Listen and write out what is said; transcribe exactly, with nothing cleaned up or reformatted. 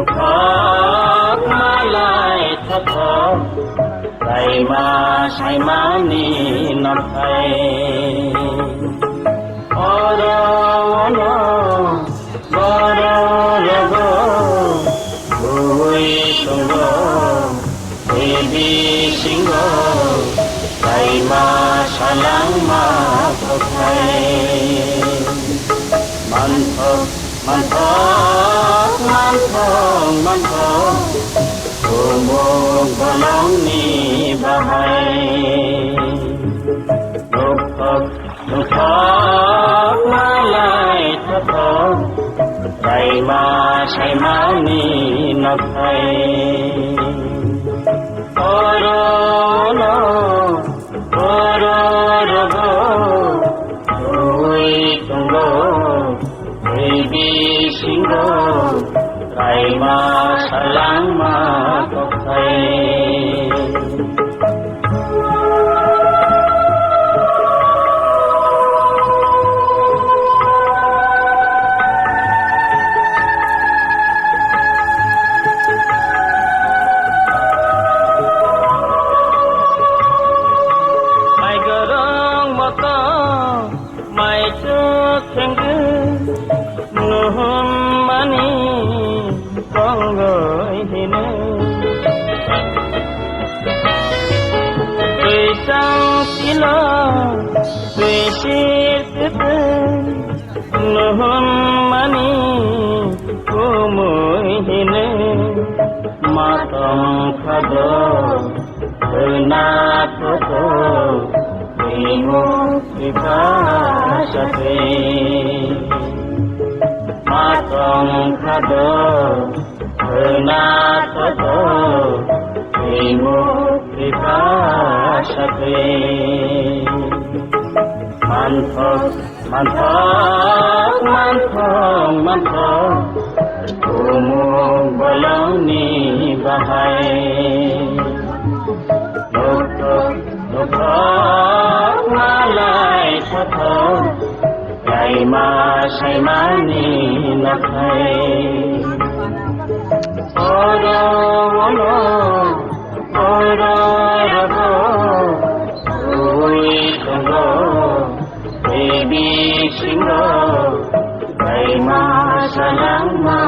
Thok malai thothok, kaima saimani nokhai. Oro ono boro rogo, bui tongo, debi singo, kaima salangma kothai. Manthok, manthok, manthok, manthok, kumuk bolongni bahai. Nukthok, nukthok, malai thothok, kaima saimani nokhai. Oro ono, oro rogo, twi tongo, twi bisingo, kaima salangma kokhai. Mai gorong moto, mai chuk khengkhe, nuhun mani tongoi hino. Twi chang tilo, twi sir tete, nuhun mani kumui hino. Matong khado, khna toto, timo khipasate. Matong khado, khna toto, timo khipasate. Manthok, manthok, manthok, manthok, kumuk bolongni bahai. Nukthok, nukthok, malai thothok, kaima saimani nokhai. Oro ono, oro rogo, ui tongo, twi bisingo, kaima salangma.